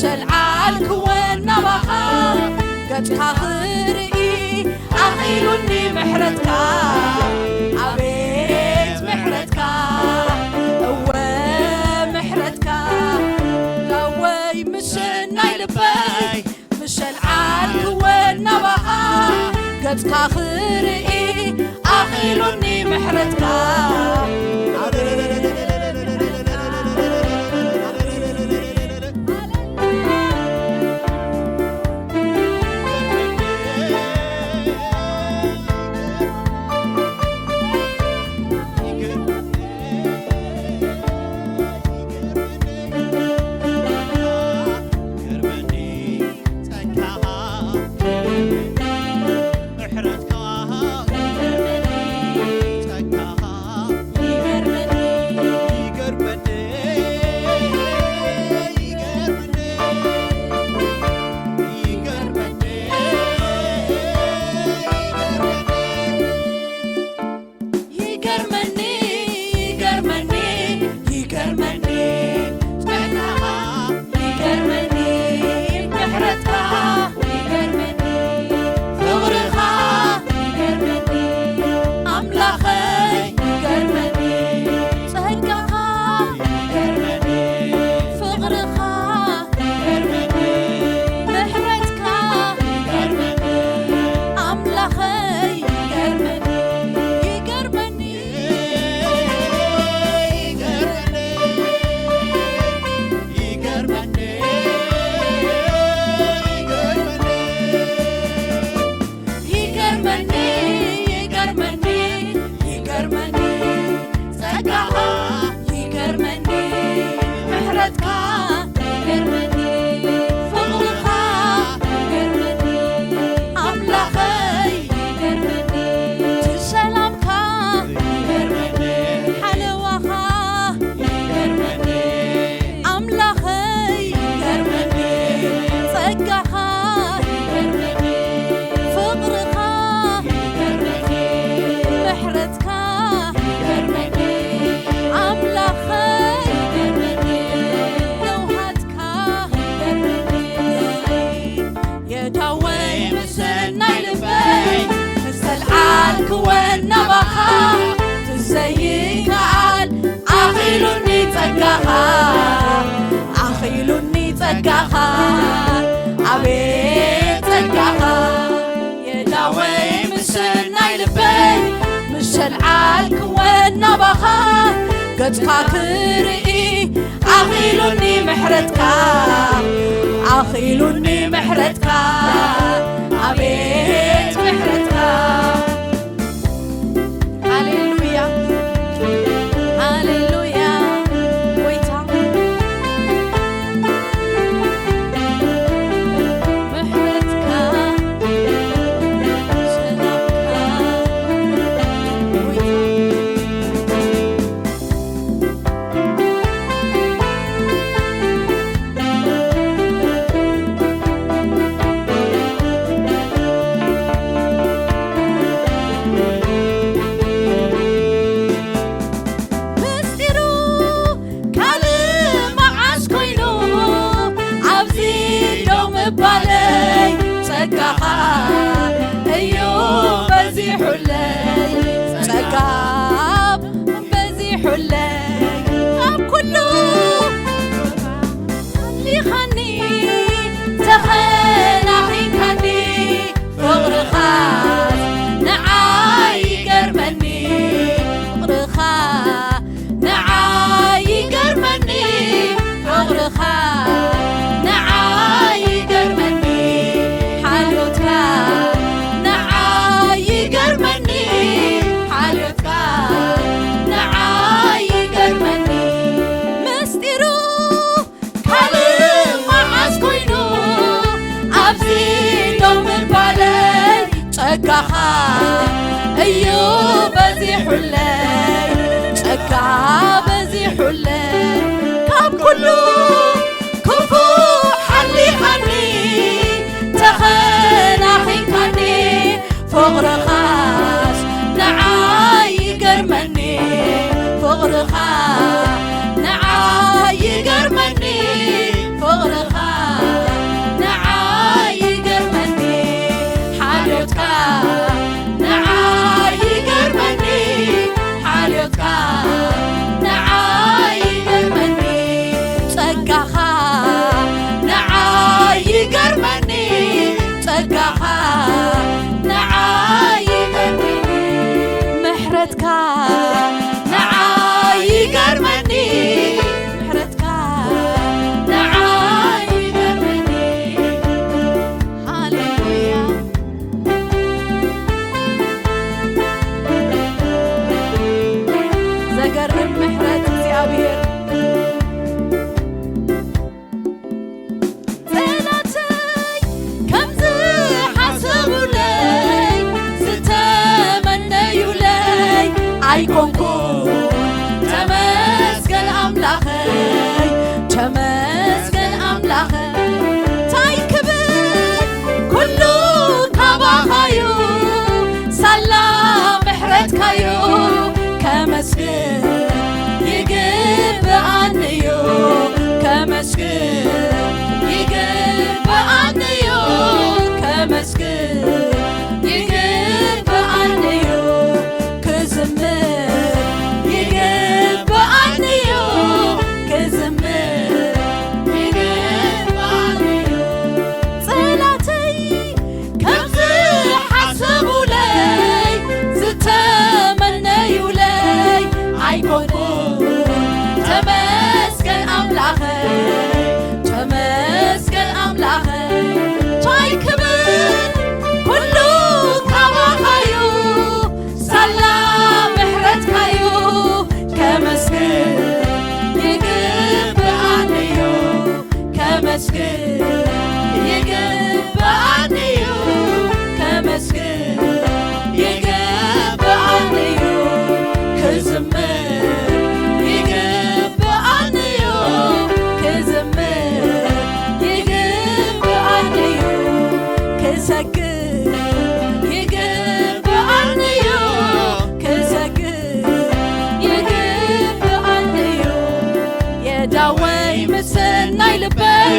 ተልዓልክወ ናባኻ ገጽካ ክርኢ ኣኺሉኒ ምሕረትካ። ኣቤት ምሕረትካ፣ እወ ምሕረትካ፣ ላወይ ምስናይ ልበይ ምሸልዓልክወ ናባኻ ገጽካ ክርኢ ኣኺሉኒ ምሕረትካ። ይገርመኒ፣ ይገርመኒ፣ ይገርመኒ፣ ጸጋኻ ይገርመኒ፣ ምሕረትካ ይገርመኒ፣ ፍቕርኻ ይገርመኒ፣ ኣምላኸይ ይገርመኒ፣ ጸጋኻ ይገርመኒ፣ ፍቕርኻ ይገርመኒ፣ ምሕረትካ ይገርመኒ፣ ኣምላኸይ ይገርመኒ፣ ይገርመኒ፣ ይገርመኒ፣ ይገርመኒ፣ ይገርመኒ። ይገርመኒ፣ ይገርመኒ፣ ይገርመኒ፣ ጸጋኻ ይገርመኒ፣ ምሕረትካ ይገርመኒ፣ ፍቕርኻ ይገርመኒ፣ ኣምላኸይ ይገርመኒ፣ እቲ ሰላምካ ይገርመኒ፣ ሓለዋኻ ይገርመኒ፣ ኣምላኸይ ይገርመኒ፣ ጸጋኻ ይገርመኒ፣ ፍቕርኻ ይገርመኒ፣ ምሕረትካ ይገርመኒ፣ ኣምላኸይ ይገርመኒ፣ ለውሃትካ ይገርመኒ። የዳወይ ምስናይ ልበይ፣ ምስ ተልዓልክወ ናባኻ፣ ትዘይከኣል ኣኺሉኒ ጸጋኻ፣ ኣኺሉኒ ጸጋኻ፣ ኣቤት ጸጋኻ። የዳወይ ምስናይ ልበይ፣ ምስ ተልዓልክወ ናባኻ፣ ገጽካ ክርኢ ኣኺሉኒ ምሕረትካ፣ ኣኺሉኒ ምሕረትካ፣ ኣቤት ምሕረትካ። ሃሌሉያ፣ ሃሌሉያ፣ ጎይታ ምሕረትካ፣ ሰላምካ፣ ጎይታ ምስጢሩ ካልእ መዓስ ኮይኑ ኣብዚ ደው ምባለይ፣ ጸጋኻ እዩ በዚሑለይ፣ ጸጋ በዚሑለይ፣ ካብ ኩሉ ኣሊኻኒ፣ ተኸናኺንካኒ፣ ፍቕርኻ ንዓይ ይገርመኒ፣ ፍቕርኻ ንዓይ ይገርመኒ፣ ፍቕርኻ ንዓይ ይገርመኒ፣ ሓልዮትካ ንዓይ ይገርመኒ፣ ሓልዮትካ ንዓይ ይገርመኒ፣ ምስጢሩ ካልእ መዓስ ኮይኑ ኣብዚ ደው ምባለይ፣ ጸጋኻ እዩ በዚሑለይ፣ ጸጋ በዚሑለይ፣ ካብ ኩሉ ክፉእ ሓሊኻኒ፣ ተኸናኺንካኒ፣ ፍቕርኻስ ንዓይ ይገርመኒ፣ ፍቕርኻ ንዓይ ይገርመኒ፣ ፍቕርኻ ምሕረትካ ንዓይ ይገርመኒ፣ ምሕረትካ ንዓይ ይገርመኒ። ሃሌሉያ። ዘገርም ምሕረት እግዚኣብሔር። ጸላእተይ ከም ዝሓሰቡለይ፣ ዝተመነዩለይ ኣይኮንኩን። ተመስገን ኣምላኸይ፣ ተመስገን ኣምላኸይ። እንታይ ክብል ኩሉ ካባኻዩ፣ ሳላ ምሕረትካዩ ከመስግን ይግብኣንዩ፣ ከመስግን ይግብኣንዩ፣ ከመስግን ይግብኣንዩ፣ ክዝምር ይግብኣንዩ፣ ክዝምር ይግብኣንዩ። ጸላእተይ ከም ዝሓሰቡለይ ዝተመነዩለይ ኣይኮንኩን። ተመስገን ኣምላኸይ፣ ተመስገን ኣምላኸይ። ታይ ክብር ኩሉ ካባኻዩ፣ ሳላ ምሕረትካዩ ከመስግን ይግብኣንዩ። ከመስግን ይግብኣንዩ፣ ከመስግን ይግብኣንዩ፣ ክዝምር ይግብኣንዩ፣ ክዝምር ይግብኣንዩ፣ ክሰግድ ይግብኣንዩ፣ ክሰግድ ይግብኣንዩ። የዳወይ ምስናይ ልበይ፣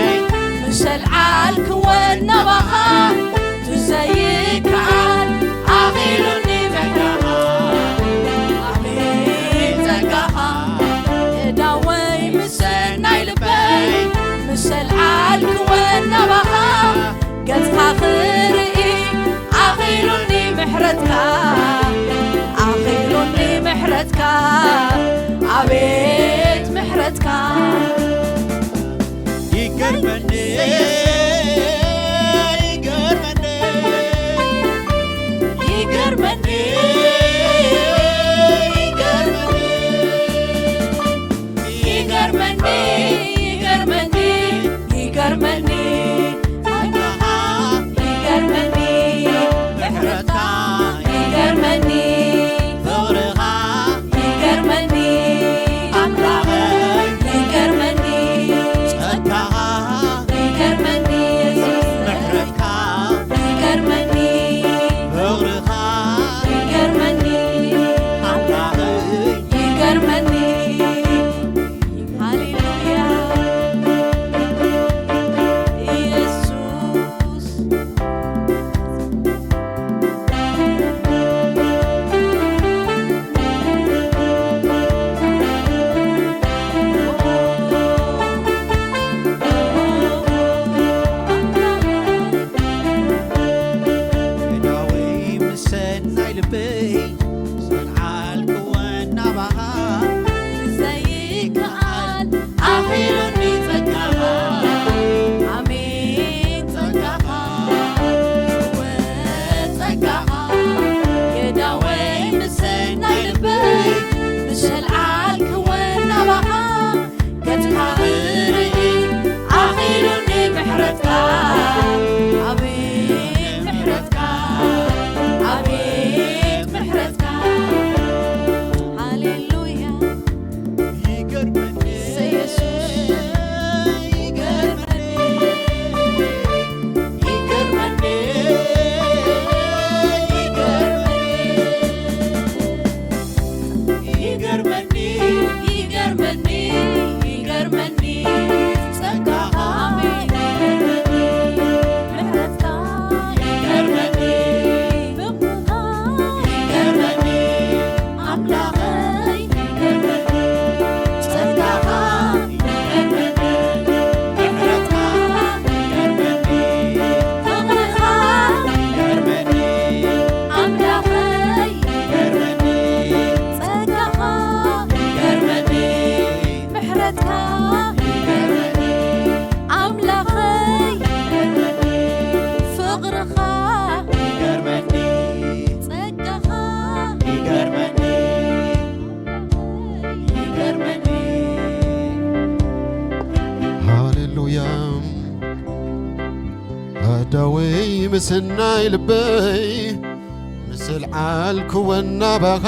ምሸል ዓልክወን ናባኻ፣ ትዘይከኣል ኣኺሉኒ ጸጋኻ፣ ኣኺሉኒ ጸጋኻ። የዳወይ ምስናይ ልበይ፣ ምሸል ዓልክወን ናባኻ፣ ገጽካ ክርኢ ኣኺሉኒ ምሕረትካ፣ ኣኺሉኒ ምሕረትካ፣ ኣቤት ምሕረትካ። ይገርመኒ፣ ይገርመኒ፣ ይገርመኒ፣ ይገርመኒ። ይገርመኒ፣ ይገርመኒ፣ ይገርመኒ፣ ጸጋኻ ይገርመኒ፣ ምሕረትካ ይገርመኒ፣ ፍቕርኻ ይገርመኒ፣ ኣምላኸይ ይገርመኒ፣ ጸጋኻ ይገርመኒ፣ ምሕረትካ ይገርመኒ፣ ፍቕርኻ ይገርመኒ፣ ኣምላኸይ ይገርመኒ። ሃሌሉያ ኢየሱስ። የዳወይ ምሰናይ ልበይ፣ ሰልዓልክወን ናባኻ። ዘይከኣል ኣኺሉኒ ጸጋኻ። ኣሜን ጸጋኻ፣ እወ ጸጋኻ። የዳወይ ምሰናይ ልበይ፣ ምሰልዓልክወን ናባኻ። ገጽካ ክርኢ ኣኺሉኒ ምሕረትካ፣ ኣቤት ምሕረትካ፣ ኣቤት ምሕረትካ። ሃሌሉያ። ይገርመኒ፣ ኢየሱስ። ይገርመኒ፣ ይገርመኒ፣ ይገርመኒ። ምስናይ ልበይ ምስል ዓልክወን ናባኻ፣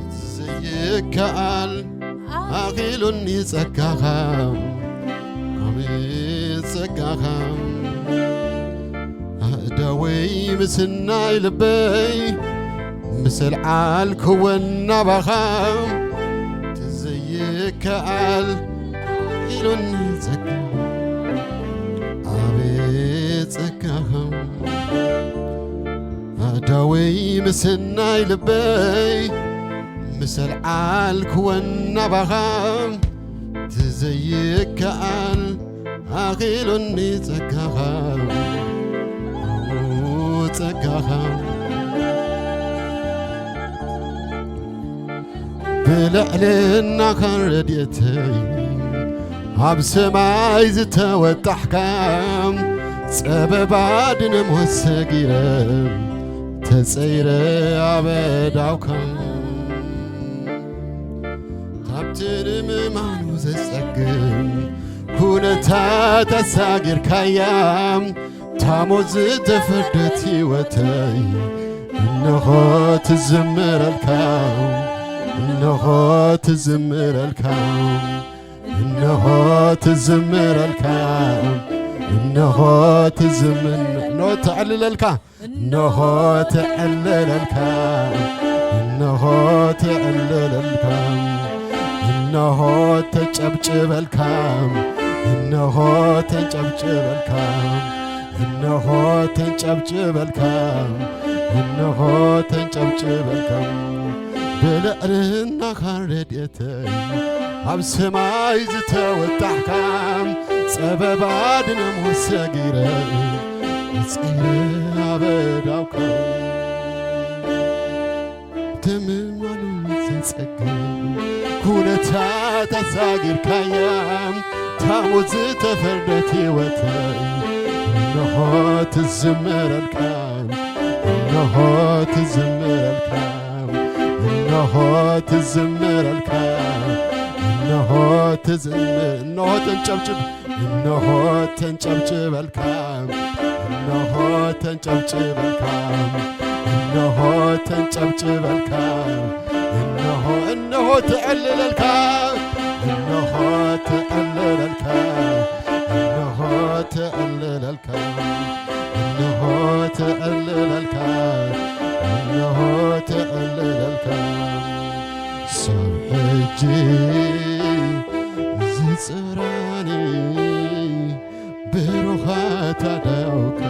እቲ ዘይከኣል ኣኺሉኒ ጸጋኻ፣ ኣቤት ጸጋኻ። ኣእዳወይ ምስናይ ልበይ ምስል ዓልክወን ናባኻ፣ እቲ ዘይከኣል ኢሉኒ ጸጋ፣ ኣቤት ጸጋኻ። ኣእዳወይ ምስናይ ልበይ ምስል ዓልክወን ናባኻ፣ እቲ ዘይከኣል ኣኺሉኒ ጸጋኻ፣ ጸጋኻ። ብልዕልናኻን ረድኤተይ ኣብ ሰማይ ዝተወጣሕካ፣ ጸበባ ድነ ሞት ሰጊረ ተጸይረ ኣበዳውካ። ካብቲ ንምማኑ ዘጸግም ኩነታት ኣሳጊርካያ፣ ታሞት ዝተፈርደት ህይወተይ እንሆ ትዝምረልካ፣ እንሆ ትዝምረልካ፣ እንሆ ትዝምረልካ፣ እንሆ ትዝምን-፣ እንሆ ተዕልለልካ። እንሆ ተዕልለልካ፣ እንሆ ተዕልለልካ፣ እንሆ ተጨብጭበልካ፣ እንሆ ተጨብጭበልካ፣ እንሆ ተጨብጭበልካ፣ እንሆ ተጨብጭበልካ። ብልዕልናኻ ረድኤት ኣብ ሰማይ ዝተወጣሕካ፣ ጸበባ ድነ ሞት ሰጊረ ተጸይረ ኣበዳውካ። ተምማኑ ዘጸግም ኩነታት ኣሳጊርካያ፣ ታሞት ዝተፈርደት ህይወተይ እንሆ ትዝምረልካ፣ እንሆ ትዝምረልካ። እንሆ ትዝምረልካ፣ እንሆ ትዝምር-፣ እንሆ ተንጨብጭብ፣ እንሆ ተንጨብጭበልካ፣ እንሆ ተንጨብጭበልካ፣ እንሆ ተንጨብጭበልካ፣ እንሆ፣ እንሆ ትዕልለልካ፣ እንሆ ትዕልለልካ፣ እንሆ ትዕልለልካ። እንሆ ተዕልለልካ፣ እንሆ ተዕልለልካ። ሳብ ሕጂ ዝጽራኒ ብሩኻት ኣዳውካ፣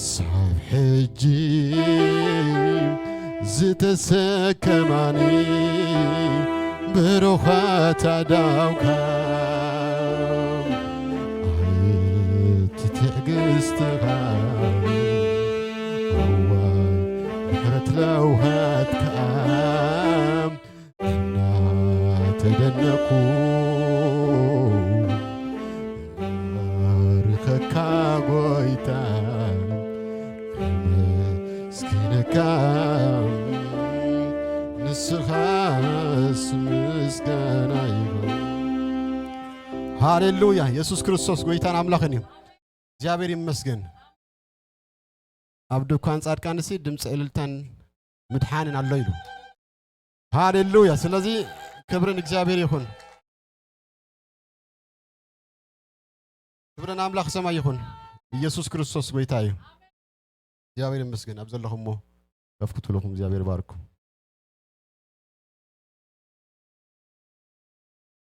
ሳብ ሕጂ ዝተሰከማኒ ብሩኻት ኣዳውካ። ኣየት ትዕግስትኻ፣ እዋይ ምሕረት ለውሃትካ፣ እናተደነኩ ባርኸካ ጎይታ፣ ከመስግነካ፣ ንስኻስ ምስጋና ይኹን። ሃሌሉያ! የሱስ ክርስቶስ ጎይታን ኣምላኽን እዩ። እግዚኣብሔር ይመስገን። ኣብ ድኳን ጻድቃንሲ ድምፂ እልልታን ምድሓንን ኣሎ ኢሉ። ሃሌሉያ! ስለዚ ክብሪ ንእግዚኣብሔር ይኹን። ክብሪ ንኣምላኽ ሰማይ ይኹን። ኢየሱስ ክርስቶስ ጎይታ እዩ። እግዚኣብሔር ይመስገን። ኣብ ዘለኹሞ ከፍ ክትብሉኹም እግዚኣብሔር ይባርኩም።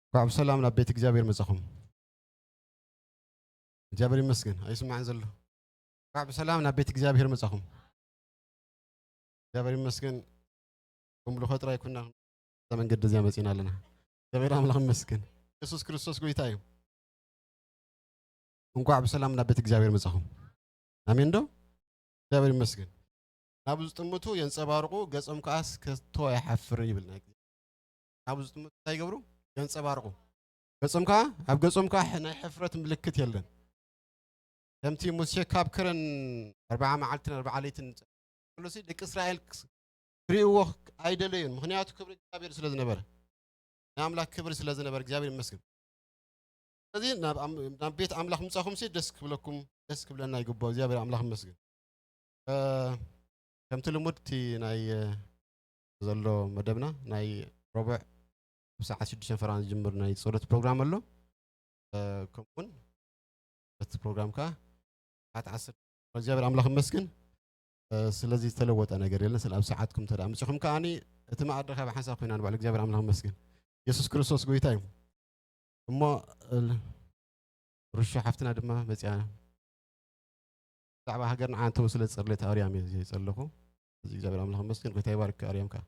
እንኳዕ ብሰላም ናብ ቤት እግዚኣብሔር መጻኹም። እግዚኣብሔር ይመስገን። ኣይስማዕን ዘሎ። እንኳዕ ብሰላም ናብ ቤት እግዚኣብሔር መጻኹም። እግዚኣብሔር ይመስገን። ከምልኾ ጥራይ ኩና እዛ መንገዲ እዚኣ መጺና ኣለና። እግዚኣብሔር ኣምላኽ ይመስገን። የሱስ ክርስቶስ ጎይታ እዩ። እንኳዕ ብሰላም ናብ ቤት እግዚኣብሔር መጻኹም። ኣሜን ዶ? እግዚኣብሔር ይመስገን። ናብ ዝጥምቱ የንጸባርቑ፣ ገጾም ከኣስ ከቶ ኣይሓፍርን ይብል ናይ እግዚኣብሔር። ናብ ዝጥምቱ እንታይ ይገብሩ? የንጸባርቑ። ገጾም ከኣ፣ ኣብ ገጾም ከኣ ናይ ሕፍረት ምልክት የለን። ከምቲ ሙሴ ካብ ከረን ኣርብዓ መዓልትን ኣርብዓ ለይትን ከሎሲ ደቂ እስራኤል ክስ-፣ ክርእይዎ ኣይደለዩን። ምኽንያቱ ክብሪ እግዚኣብሔር ስለ ዝነበረ። ናይ ኣምላኽ ክብሪ ስለ ዝነበረ እግዚኣብሔር ይመስገን። ስለዚ ናብ ኣም-፣ ናብ ቤት ኣምላኽ ምጻኹምሲ ደስ ክብለኩም፣ ደስ ክብለና ይግባእ። እግዚኣብሔር ኣምላኽ ይመስገን። እ፣ ከምቲ ልሙድ እቲ ናይ፣ እ፣ ዘሎ መደብና ናይ ረቡዕ ኣብ ሰዓት ሽዱሽተ ፈረቓ ዝጅምር ናይ ጸሎት ፕሮግራም ኣሎ። እ፣ ከምኡውን በቲ ፕሮግራም ከኣ ሰዓት ዓሰርተ እግዚኣብሔር ኣምላኽ ይመስገን። እ፣ ስለዚ ዝተለወጠ ነገር የለን። ስለ ኣብ ሰዓትኩም እንተ ደኣ መጺኹም ከኣኒ እቲ መኣዲ ከኣ ብሓንሳብ ኮይና ንባዕሉ እግዚኣብሔር ኣምላኽ ይመስገን። የሱስ ክርስቶስ ጎይታ እዩ። እሞ፣ እ፣ ርሹ ሓፍትና ድማ መጺኣ። ብዛዕባ ሃገርና ዓንተው ስለ ዝጸለየት ኣርያም እየ ዝጸለኹ። እዚ እግዚኣብሔር ኣምላኽ ይመስገን። ጎይታ ይባርክ ኣርያም ከኣ።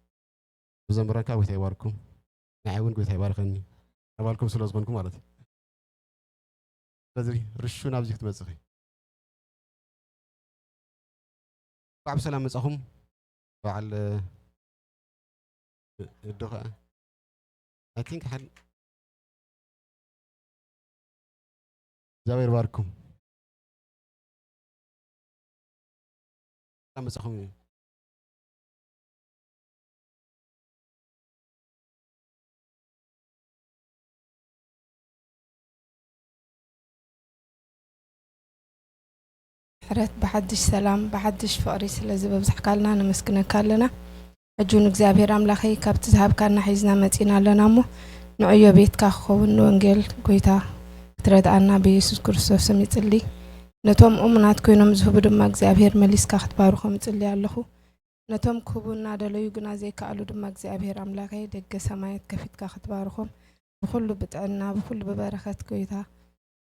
ብዘምረን ከኣ ጎይታ ይባርኩም። ንዓይ እውን ጎይታ ይባርኸኒ። ኣባልኩም ስለ ዝኾንኩ ማለት እዩ። ስለዚ ርሹ ናብዚ ክትመጽእ ኢኺ። እንኳዕ ብሰላም መጻኹም። በዓል፣ እ፣ እዶ ኸኣ። I think ሓድ-፣ እግዚኣብሔር ባርኩም። ሰላም መጻኹም እዩ። ምሕረት ብሓድሽ ሰላም ብሓድሽ ፍቕሪ ስለ ዝበብዛሕካልና ነመስግነካ ኣለና። ሕጂ እውን እግዚኣብሔር ኣምላኸይ ካብቲ ዝሃብካና ሒዝና መጺና ኣለና እሞ ንዕዮ ቤትካ ክኸውን ንወንጌል ጎይታ ክትረድኣና ብየሱስ ክርስቶስ ስም ይጽሊ። ነቶም እሙናት ኮይኖም ዝህቡ ድማ እግዚኣብሔር መሊስካ ክትባርኾም እጽሊ ኣለኹ። ነቶም ክህቡ እናደለዩ ግና ዘይከኣሉ ድማ እግዚኣብሔር ኣምላኸይ ደገ ሰማያት ከፊትካ ክትባርኾም ብኹሉ ብጥዕና ብኹሉ ብበረኸት ጎይታ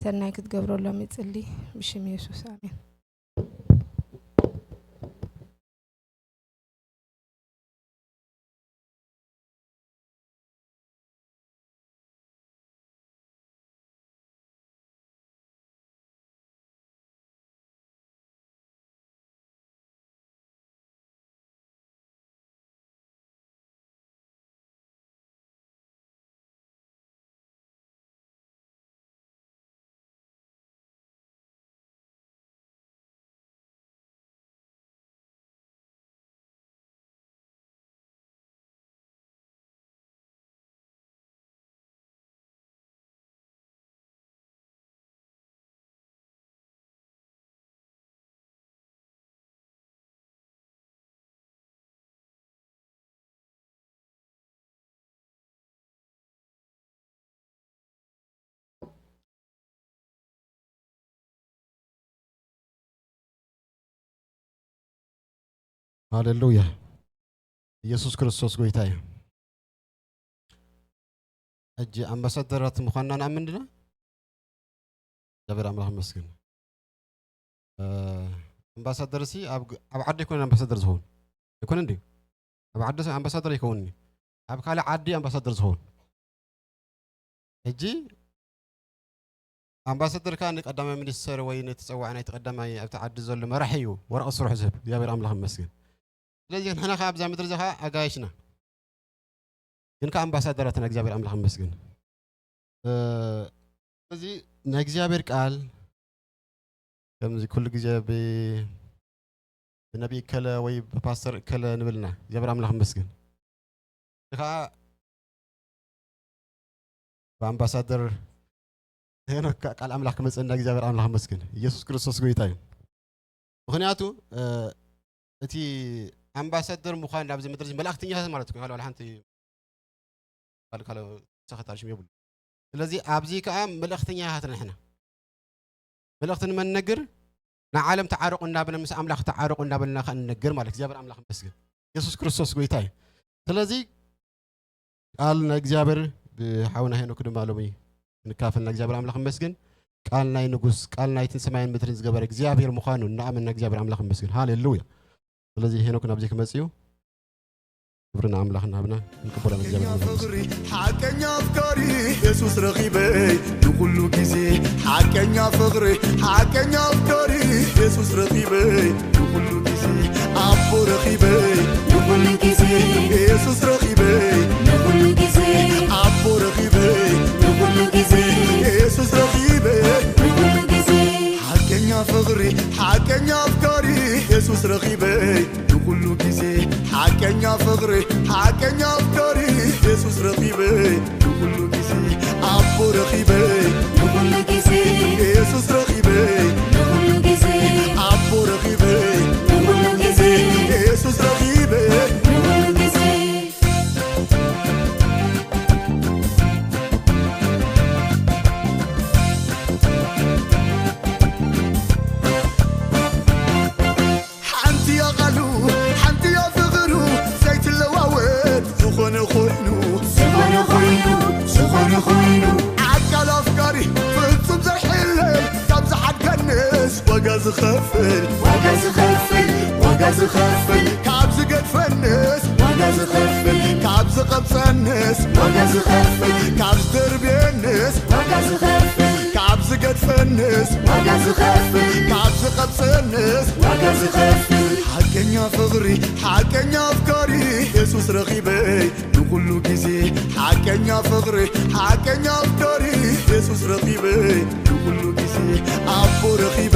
ሰናይ ክትገብረሎም ይጽሊ ብሽም የሱስ ኣሜን። ሃሌሉያ። ኢየሱስ ክርስቶስ ጎይታ እዩ። ሕጂ ኣምባሳደራት ምዃንና ንኣምን ድና? እግዚኣብሔር ኣምላኽ ይመስገን። እ፣ ኣምባሳደር ሲ ኣብ ግ-፣ ኣብ ዓዲ ኣይኮነን ኣምባሳደር ዝኸውን። ኣይኮነን ድዩ? ኣብ ዓዲ ሲ ኣምባሳደር ኣይከውንን እዩ። ኣብ ካልእ ዓዲ ኣምባሳደር ዝኸውን። ሕጂ ኣምባሳደር ከኣ ንቀዳማይ ሚኒስተር ወይ ነቲ ጸዋዒ ናይቲ ቀዳማይ ኣብቲ ዓዲ ዘሎ መራሒ እዩ ወረቐት ስርሑ ዝህብ። እግዚኣብሔር ኣምላኽ ይመስገን። ስለዚ ንሕና ከኣ ኣብዛ ምድሪ እዛ ከኣ ኣጋይሽና። ግን ከኣ ኣምባሳደራትና እግዚኣብሔር ኣምላኽ ይመስገን። እ፣ ስለዚ ናይ እግዚኣብሔር ቃል ከምዚ ኩሉ ግዜ ብ-፣ ብነቢይ እከለ ወይ ብፓስተር እከለ ንብል ኢና። እግዚኣብሔር ኣምላኽ ይመስገን። እዚ ከኣ ብኣምባሳደር ሄኖክ ከኣ ቃል ኣምላኽ ክመጸና እግዚኣብሔር ኣምላኽ ይመስገን። ኢየሱስ ክርስቶስ ጎይታ እዩ። ምኽንያቱ፣ እ፣ እቲ ኣምባሳደር ምዃን ኣብዚ ምድሪ እዚ መልእኽተኛታት ማለት እዩ። ካልእ ዋላ ሓንቲ ካልእ፣ ካልእ ተኸታሊ ሽም የብሉ። ስለዚ ኣብዚ ከኣ መልእኽተኛታት ንሕና። መልእኽቲ ንመን ንነግር? ንዓለም ተዓረቑ እናበለ ምስ ኣምላኽ ተዓረቑ እናበልና ከኣ ንነግር ማለት እዩ። እግዚኣብሔር ኣምላኽ ይመስገን። የሱስ ክርስቶስ ጎይታ እዩ። ስለዚ ቃል ናይ እግዚኣብሔር ብሓውና ሄኖክ ድማ ሎሚ ክንካፈልና እግዚኣብሔር ኣምላኽ ይመስገን። ቃል ናይ ንጉስ፣ ቃል ናይትን ሰማይን ምድርን ዝገበረ እግዚኣብሔር ምዃኑ እናኣመንና እግዚኣብሔር ኣምላኽ ይመስገን። ሃሌሉያ። ስለዚ ሄኖክ ናብዚ ክመጽእ እዩ። ክብሪ ንኣምላኽ እናሃብና ክንቅበሎ ንእግዚኣብሔር መንፈስ። ፍቕሪ ሓቀኛ ኣፍቃሪ የሱስ ረኺበይ ንኹሉ ግዜ። ሓቀኛ ፍቕሪ ሓቀኛ ኣፍቃሪ የሱስ ረኺበይ ንኹሉ ግዜ። ኣቦ ረኺበይ ንኹሉ ግዜ። የሱስ ረኺበይ ንኹሉ ግዜ። ኣቦ ረኺበይ ንኹሉ ግዜ። የሱስ ረኺበይ ንኹሉ ግዜ። ሓቀኛ ፍቕሪ ሓቀኛ ኣፍቃሪ የሱስ ረኺበይ ንኹሉ ግዜ። ሓቀኛ ፍቕሪ ሓቀኛ ኣፍቃሪ የሱስ ረኺበይ ንኹሉ ግዜ። ኣቦ ረኺበይ ንኹሉ ረኺበ ንኹሉ ግዜ ኣቦ ረኺበ ንኹሉ ግዜ የሱስ ረኺበ ንኹሉ ግዜ። ሓንቲ እያ ቓሉ፣ ሓንቲ እያ ፍቕሩ፣ ዘይትለዋወጥ ዝኾነ ኮይኑ፣ ዝኾነ ኮይኑ፣ ዝኾነ ኮይኑ። ኣካል ኣፍቃሪ ፍጹም ዘይሕለል፣ ካብ ዝሓድገንስ ዋጋ ዝኸፍል፣ ዋጋ ዝኸፍል፣ ዋጋ ዝኸፍል። ካብ ዝገድፈንስ ዋጋ ዝኸፍል፣ ካብ ዝቐብጸንስ ዋጋ ዝኸፍል፣ ካብ ዝደርብየንስ ዋጋ ዝኸፍል፣ ካብ ዝገድፈንስ ዋጋ ዝኸፍል፣ ካብ ዝቐብጸንስ ዋጋ ዝኸፍል። ሓቀኛ ፍቕሪ፣ ሓቀኛ ኣፍቃሪ የሱስ ረኺበ ንኹሉ ግዜ። ሓቀኛ ፍቕሪ፣ ሓቀኛ ኣፍቃሪ የሱስ ረኺበ ንኹሉ ግዜ። ኣቦ ረኺበ